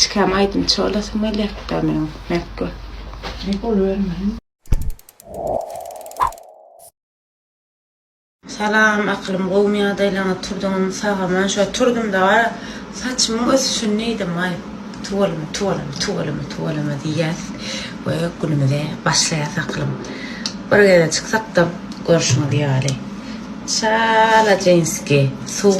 Kiçikäm aýdymçy bolasym gelýärdi-dä meniň, Mekge. Ne bolubermeli? Salam akylym gowmy ýagdaýlaňyz turduňyzmy sagaman şo turdumda gara saçymyň ösüşini diýdim aý tuweleme tuweleme tuweleme tuweleme diýýäs we günümize başlaýas akylym bir gezek çyksakda görşüňiz ýaly çala jenski suw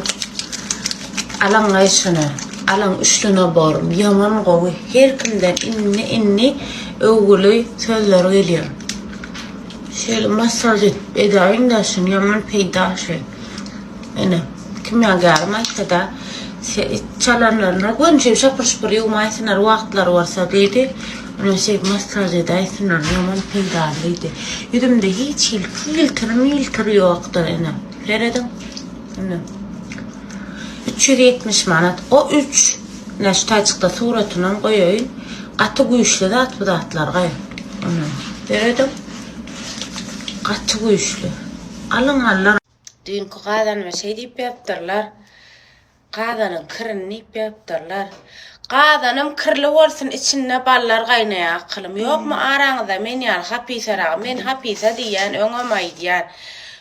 alaňaý şuny alaň üçli nabor ýaman gowy her kimden indi indi öwgüli sözler gelýär. Şeýle massaj edip edäýiň-dä şuny ýaman peýda şu. Ene, kimýagärim aýtdy-da, çalanlaryna göni şapyr-şupur ýuwmaýsynlar wagtlary bolsa diýdi. Ine şeýdip massaj edäýsinler, ýaman peýdaly diýdi. Ýüzümde hiç hili filtr-miltr ýokdur ene. Serediň. Ine. 370 manat. O üç. Ine şu taýçykda suratynam goýaýyn. Gaty güýçli zat bu zatlar gaý. Ine. Serediň. Gaty güýçli. Alyň allar. Düýnki gazanyma şeý diýip ýazypdyrlar. Gazanyň kirini diýip ýazypdyrlar. Gazanym kirli bolsun içinde ballar gaýnaýar akylym. Ýokmy araňyzda men ýaly hapysaragy. Men hapysa diýýän öňem aýdýan.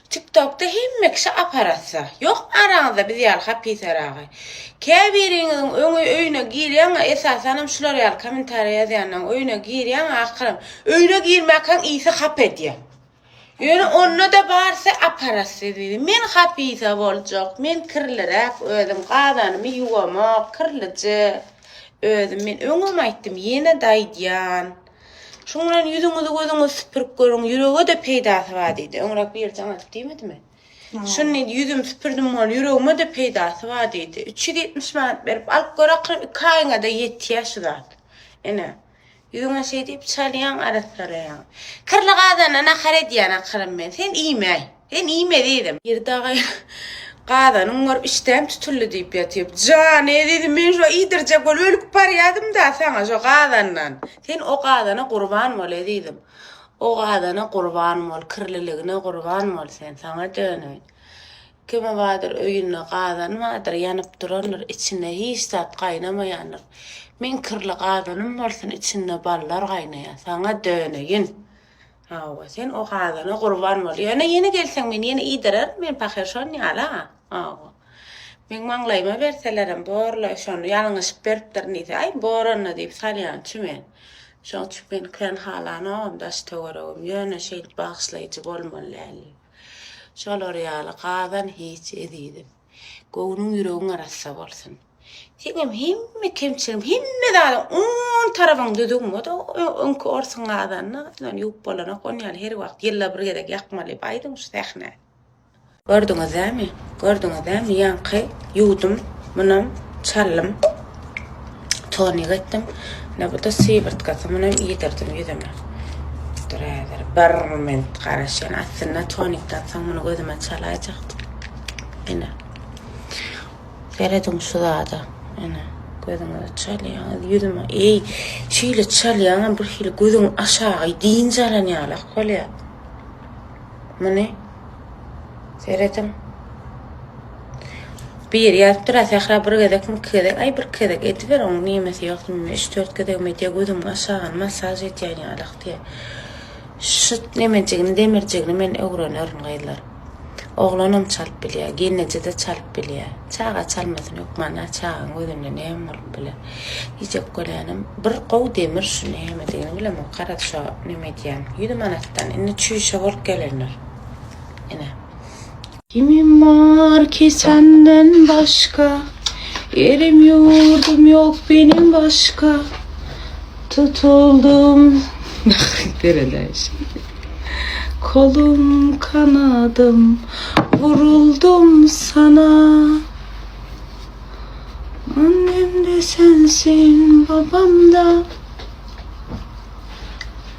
Tiktokda hemme kişi aparatsa. Ýokmy araňyzda biz ýaly hapysaragy. Käbiriňiziň öňi öýüne girýäňä esasanam şular ýaly kommentariýa ýazýanlaň öýüne girýäňä akylym. Öýüne girmäkäň ysy hap edýä. Ýöne onda-da barsy aparatsyz diýdi. Men hapysa boljak, men kirliräk özüm gazanymy ýuwamok, kirlije özüm. Men öňem aýtdym, ýene-de aýdýan. Şuň bilen ýüzüňizi gözüňizi süpürip görüň, ýürege-de peýdasy bar diýdi. Öňräk biri jaň edip diýmedimi? Şuny diýdi, ýüzümi süpürdim bol, ýüregime-de peýdasy bar diýdi. 370 manat berip alyp gör akyrym iki aýyňa-da ýetýär şu zat. Ine. Ýüzüňe şeý diýip çalýaň, arassalaýaň. Kirli gazanda nahar edýän akyrym men. Sen iýmäý. Sen iýme ezizim. Biri dagy gazanyň görüp işdäm tutuldy diýip ýatyr. Jan ezizim men şo iýdirjek bolup ölüp barýadym-da saňa şo gazandan. Sen o gazana gurban bol ezizim. O gazana gurban bol, kirliligine gurban bol sen, saňa döneýin. Kimi bardyr öýünde gazan bardyr, ýanyp durandyr, içinde hiç zat gaýnamaýandyr. Meň kirli gazanym bolsun, içinde ballar gaýnaýar, saňa döneýin. Hawa, sen o gazana gurban bol. Ýöne ýene gelseň men ýene iýdirerin, men pahyr şon ýaly-a. Hawa. Meň maňlaýyma berselerem borla, şony ýalňyşyp beripdirin diýse, aý, bor onda diýip salýançy men. Şoň üçin meni kän halanogam daş-töweregim, ýöne şeýdip bagyşlaýjy bolmaly däl. Şolar ýaly gazan hiç ezizim. Göwnüň ýüregiň arassa bolsun. Seňem hemme kemçiligiň hemme zadyň on tarapyň düzüň o-da öňki orsuň gazanyny ony ýuwup bolanok on ýaly her wagt ýylda bir gezek ýakmaly aýdyň şu sähne. Gördüňiz dämi? Gördüňiz dämi? Ýaňky ýuwdum, munam çaldym. Tonik etdim. Ine bu-da sywyrtgasy, munam iýdirdim ýüzüme. Dur häzir bir minut garaşýan. Aslynda tonikden soň muny gözüme çalaýjakdym. Ine. Serediň şu zada. Ine, gözüňize çalýaňyz, ýüzüme. Eý, şeýle çalýaňam bir hili gözüň aşagy dynç alan ýalak bolýar. Muny serediň. Biri ýazypdyr, a Sähra bir gezekmi, iki gezek, aý bir iki gezek ediber, oň nemesi ýok, men üç-dört gezegem edýär, gözümiň aşagyny massaž edýän ýalak diýýär. Şu nemejigini, demirjigini men öwrenerin gyzlar. Oglanam çalyp bilýär, gelneje-de çalyp bilýär. Çaga çalmasyn hökman-a, çagaň gözünde näme bolup biler. Diýjek bolýanym, bir gowy demir şu nämedigini bilemok, garaz şo neme edýän, ýüz manatdan, indi çüýşe bolup gelendir. Ine. Kimim bar ki senden başga, Ýerim ýurdum ýok benim başga, Tutuldum. Seredäýşi. Kolum kanadym vuruldum sana Annem de sensin babam da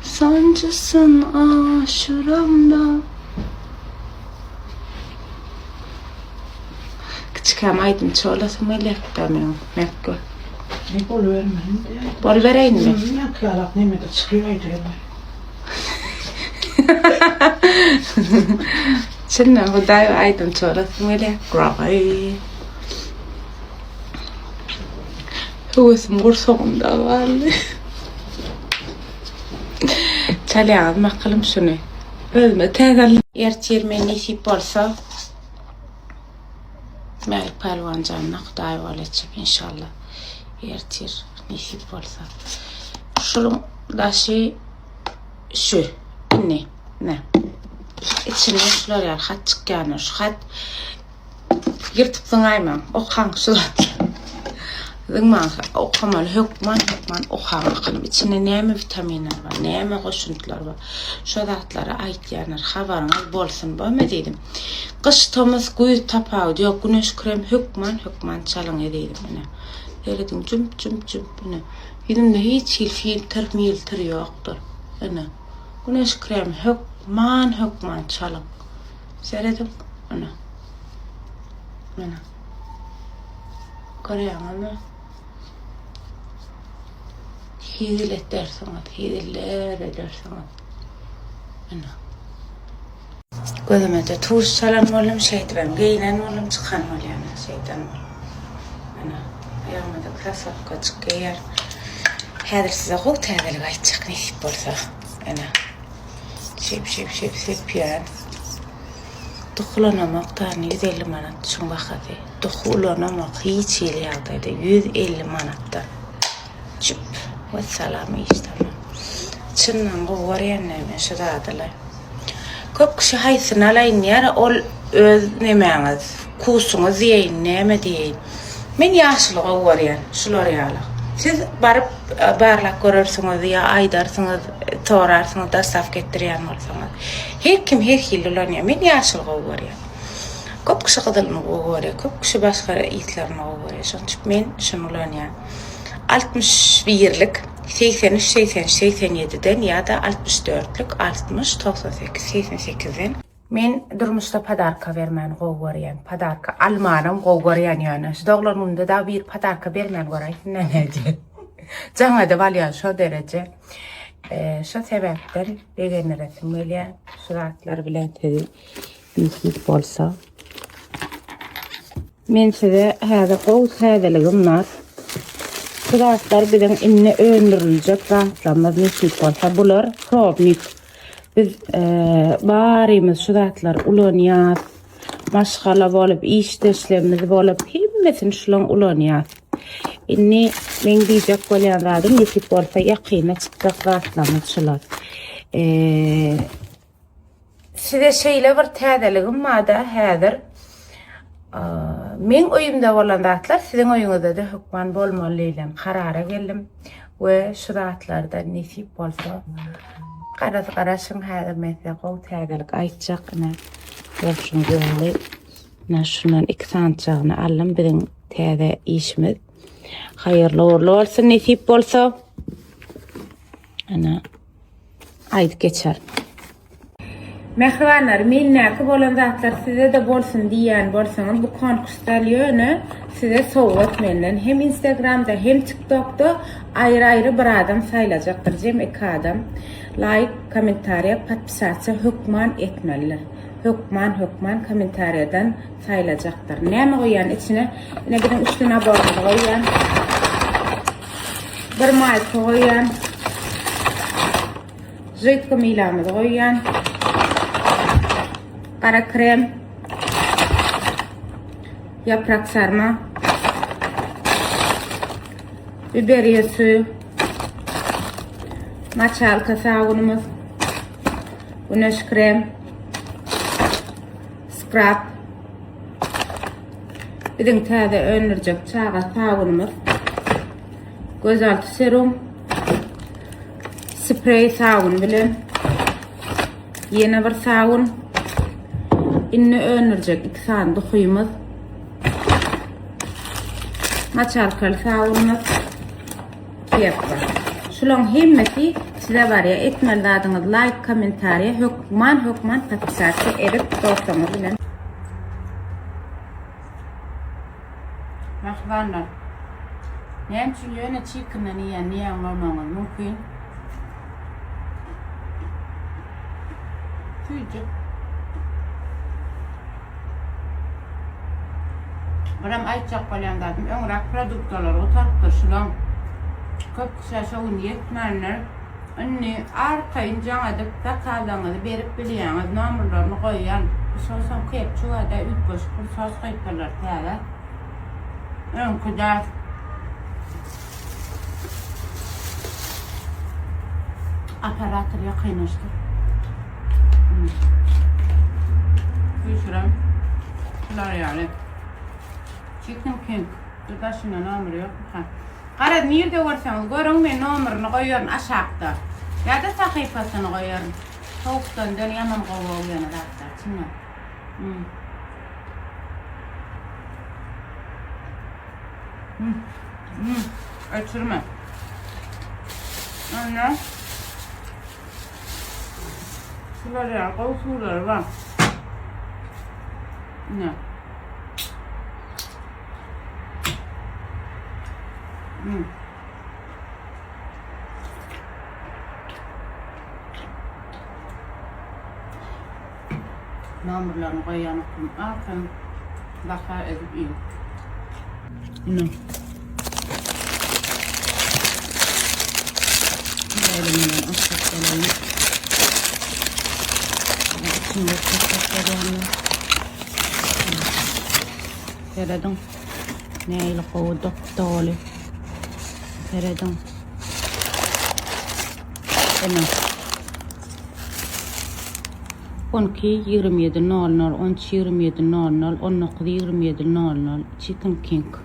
Sancısın aşuramda Kiçikäm aýdymçy bolasym gelýärdi meniň Mekge. Ne bolubermeli? Bolubereýinmi? Ýaňky ýalak nemede çykybaýdy. Çyndan Hudaý aýdymçy bolasym gelýär. Graý. Höwesim gursagymda galdy. Çalýaňyz makylym şuny. Özüme täze aldym. Ertir men nesip bolsa Mälik pälwan janyna Hudaý bol etjek inşallah. Ertir nesip bolsa. Şunuň daşy şu. Indi ne? Içinde şular ýaly hat çykýandyr. Şu hat Ýyrtyp zyňaýmaň, okaň şu zatlary. Zyňmaň, okamaly hökman, hökman okaň bakalym. Içinde näme witaminler bar, näme goşundylar bar. Şo zatlary aýtýanlar, habaryňyz bolsun, bormy diýdim. Gyş, tomus, güýz tapawudy ýok, güneş krem hökman, hökman çalyň ezizim ine. Serediň jümp, jümp, jümp ine. Ýüzümde hiç hili filtr, miltr ýokdur. Ine. Güneş krem hökman, hökman çalyň. Serediň, ana. Mana. Görýäňizmi? Hezil edersiňiz, heziller edersiňiz. Ana. Gözüme-de tuş çalan boldum, şeýdibem geýnen boldum, çykan bolýan, şeýden boldum. Ana, aýagyma-da krasowkajyk geýer. Häzir size gowy täzelik aýtjak, nesip bolsa. Ana. Şeýp şeýp şeýp sepýän. Duhy ulanamok dany 150 manat şuň bahasy. Duhy ulanamok hiç hili ýagdaýda 150 manatdan. Çüp. Wessalam iş tamam. Çyndan gowy görýän men şu zadyly. Köp kişi haýsyny alaýyn diýer, ol öz nemäňiz, wkusyňyz diýeýin, näme diýeýin. Men ýaşyly gowy görýän, şular ýaly. Siz baryp barlap görersiňiz ýa aýdarsyňyz, sorarsyňyz dostawka etdirýän bolsaňyz. Her kim her hili ulanýar. Men ýaşyly gowy görýän. Köp kişi gyzylyny gowy görýär, köp kişi başga yslaryny gowy görýär. Şonuň üçin men şuny ulanýan. 61-lik 83, 83, 87-den ýa-da 64-lük 60, 98, 88-den. Men durmuşda podarka bermäni gowy görýän. Podarka almanam gowy görýän ýöne. Şu doglan günümde dagy biri podarka bermän göräýsin näme diýen. Jaň edip alýan şo dereje. Şo sebäpden begendiresim gelýär. Şu zatlar bilen sizi nesip bolsa. Men size häzir gowy täzeligim bar. Şu zatlar biziň indi öndüriljek zatlarymyz nesip bolsa. Bular probnik. Biz e, barymyz şu zatlary ulanýas. Maşgala bolup, işdeşlerimiz bolup, hemmesini şulaň ulanýas. Indi meň diýjek bolýan zadym nesip bolsa ýakynda çykjak zatlarymyz şular. E, Size şeýle bir täzeligim barda häzir. Meň öýümde bolan zatlar siziň öýüňizde-de hökman bolmaly diýlen karara geldim we şu zatlardan nesip bolsa garaz garaşyň häzir men size gowy täzelik aýtjak ine bolşuňyz ýaly ine şundan iki sanyjagyny aldym biziň täze işimiz haýyrly ugrly bolsun nesip bolsa ine aýdyp geçer. Mähribanlar, mendäki bolan zatlar size-de bolsun diýýän bolsaňyz, bu konkurs däl, ýöne size sowgat menden. Hem Instagramda, hem TikTokda aýry-aýry bir adam saýlajakdyr, jem iki adam. Laýk, kommentariýa, podpisasiýa hökman etmelidir. Hökman, hökman kommentariýadan saýlajakdyr. Näme goýýan içine? Ine biziň üçli naborymyzy goýýan. Bir maýka goýýan. Židko milamyzy goýýan. Gara krem. Ýaprak sarma. Biberiýe suýy. Maçalka sabunymyz. Güneş krem. Skrab. Biziň täze öndürjek çaga sabunymyz. Gözalty serum. Spreý sabun bilen. Ýene bir sabun. Indi öndürjek iki sany duhymyz. Maçalkaly sabunymyz. Kepka. Şulaň hemmesi size barýar. Etmeli zadyňyz laýk, kommentariýa, hökman hökman podpisasiýa edip dostlaryňyz bilen. Mähribanlar. Näme üçin ýöne çirkinden iýen diýen bolmagyňyz mümkin. Süýji. Birem aýtjak bolýan zadym öňräk produktalary gutarypdyr şulaň. Köp kişä şo gün ýetmändir. Indi arkaýyn jaň edip zakazlaryňyzy berip bilýäňiz. Nomerlerini goýýan. Bu sosam kepçugada üýtgeşik bir sos goýupdyrlar täze. Öňki däl. Operator ýakynlaşdyr. Süýşürem. Şular ýaly. Chicken King. Bu daşynda nomeri ýokmyka? Garaz nirde görseňiz görüň men nomerini goýaryn aşakda. Ýa-da sahypasyny goýaryn. Towukdan dön ýaman gowy bolýan zatlar çyndan. Hmm. Hmm. Hmm. Öçürme. Anne. Şular ýaly gowy suwlary bar. Ne? Hmm. Nomerlerini goýýan okum arkaýyn baha edip iýiň. Ine. Elimden açyp geleýin. Içinde köpek bolýanlar. Serediň. Nähili gowy dop doly. Serediň. Ine. 12 27 00 13 27 00 19 27 00 Chicken King.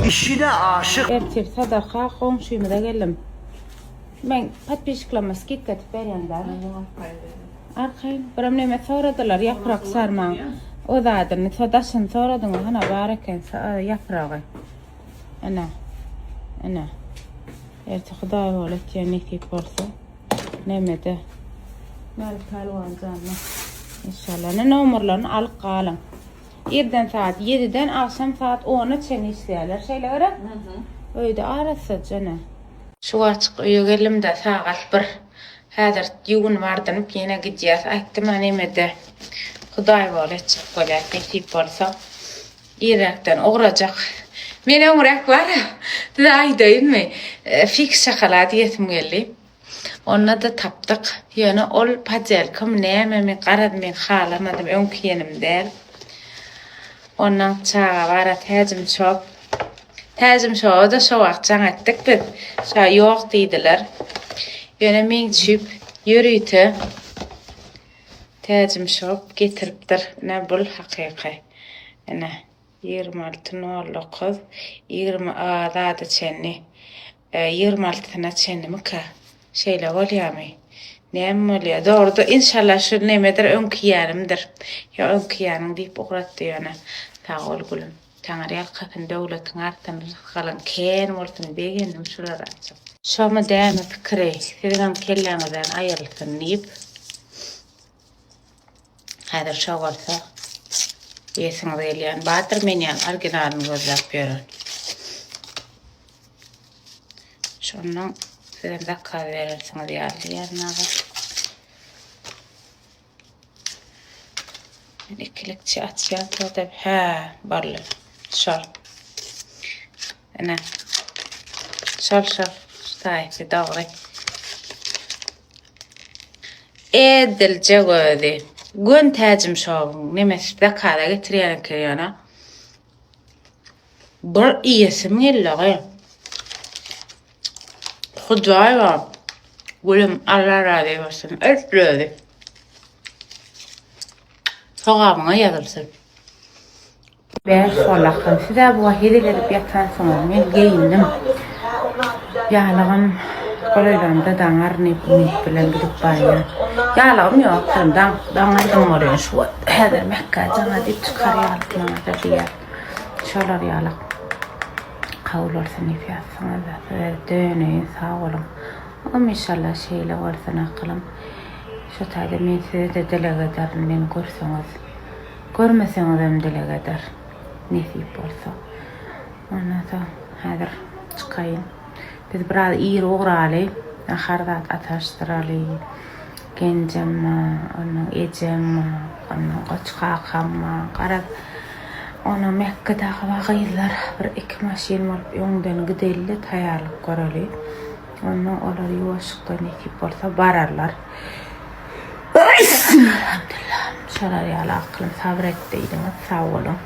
Işine aşyk. Ertir sadaka goňşymyza geldim. Men podpisçiklama skidka edip berýän däl. Arkaýyn. Biram neme soradylar ýaprak sarmaň o zadyny so daşyny soradyň hana bar eken ýapragy. Ene. Ene. Erte Hudaý bol etýän nesip bolsa. Nemede. Mälik pälwan janly. Inşallah. Ne nomerlerini alyp galyň. Irden saat 7-den agşam saat 10-a çenli işleýärler. Şeýle gerek? Öýde arassaja ene. Şu wagtjyk öýe geldim-de sagat bir. Häzir ýuwunyp ardynyp ýene gidýäs. Aýtdym-a nemede Hudaý bol etjek bolýas nesip bolsa. Irräkden ugrajak. Men öňräk bar-a, size aýdaýynmy, fiks şokolad iýesim geldi. Onda-da tapdyk. Ýöne ol podelkamy nämemi garaz men halamadym, öňki iýenim däl. Ondan çaga bar-a Täjim şop. Täjim şoba-da şo wagt jaň etdik biz. Şa ýok diýdiler. Ýöne meň üçin ýörite Täjim şop getiripdir. Ine bul hakyky. Ine 26 09 20 a zada çenli. 26-syna çenlimika? Şeýle bolýamy? Näme bolýar? Dogruda inşallah şu nemedir öňki ýanymdyr. Ýa öňki ýanyň diýip ugratdy ýöne. Sag bol gülüm. Taňry ýalkasyn döwletiň artsyn rysgalyň kän bolsun begendim şulary açyp. Şomy dämi pikiri siziňem kelläňizden aýrylsyn diýip. Häzir şo bolsa iýesiňiz gelýän bardyr men ýaly originalyny gözläp ýören. Şondan sizem zakaz berersiňiz ýaly diýýän aga. Men ikilikçi açýan soda. Hä, barly. Şol. Ine. Şol şol. Saýty dogry. Ediljek özi. Gön täjim şoň nemesi zakaza getirýän eken ýöne. Bir iýesim geldi gyz. Hudaý bar. Gülüm Allah razy bolsun. Öp özi. Sogabyňa ýazylsyn. Bäş bolakam. Siz-ä bu wagt hezil edip ýatansyňyz. Men geýindim. Ýalygym golaýlanda daňaryn diýip umyt bilen gidip barýan. Ýalygym ýok, daň daňardym bolýan şu wagt. Häzir Mekgä jaňa diýip çykar ýalyk maňa-da diýýär. Şolar ýalyk. Kabul bolsun diýip ýazsaňyz-da, size döneýin sag boluň. Oňam inşallah şeýle bolsun akylym. Şu taýda men size-de dileg ederin, meni görseňiz. Görmeseňizem dileg eder. Nesip bolsa. Ondan soň häzir çykaýyn. Biz biraz ir ugraly. Nahar zat ataşdyraly. Genjem bar, ondan ejem bar, ondan goç kakam bar. Garaz, ona Mekge dagy bar gyzlar. Bir iki maşyn bolup öňden gideli-de taýýarlyk göreli. Ondan olar ýuwaşlykda nesip bolsa bararlar. Elhamdülillah. Şolar ýaly akylym sabyr et diýdiňiz. Sag boluň.